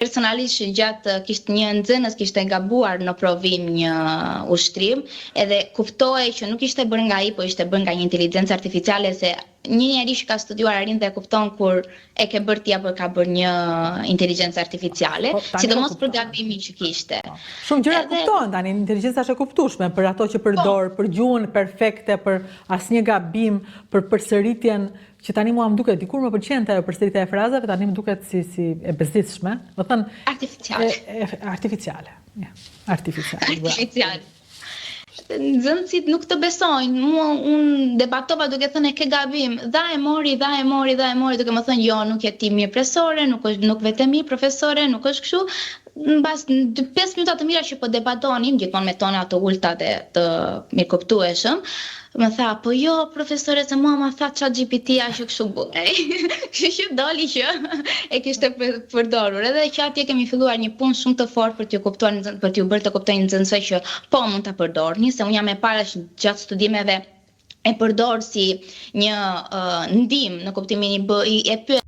Personalisht gjatë kishte një nxënës kishte gabuar në provim një ushtrim, edhe kuptohej që nuk ishte bërë nga ai, po ishte bërë nga një inteligjencë artificiale se një njeri që ka studiuar arrin dhe e kupton kur e ke bërë ti apo e ka bërë një inteligjencë artificiale, Po, tani po sidomos për kuptohen. gabimin që kishte. Po. Shumë gjëra Edhe kuptohen tani, inteligjenca është e kuptueshme për ato që po, përdor, për gjuhën perfekte, për asnjë gabim, për përsëritjen që tani mua më duket, dikur më pëlqente ajo përsëritja e frazave, tani më duket si si e bezdisshme, do thënë e, artificiale. e, artificiale. Ja, artificiale, bravo. Artificiale. Nxënësit nuk të besojnë. Mua unë debatova duke thënë e ke gabim. Dha e mori, dha e mori, dha e mori duke më thënë jo, nuk je ti mirë profesore, nuk është nuk vete mirë profesore, nuk është kështu. Mbas 5 minuta të mira që po debatonim, gjithmonë me tona të ulta dhe të mirëkuptueshëm, më tha, po jo, profesore, se mua ma tha ChatGPT-a që kështu bëhej. Kështu që doli që e kishte përdorur. Edhe që atje kemi filluar një punë shumë të fortë për t'ju kuptuar për t'ju bërë të kuptojnë nxënësve që po mund ta përdorni, se unë jam e para që gjatë studimeve e përdor si një ndihmë në kuptimin i bë, i, e pyes.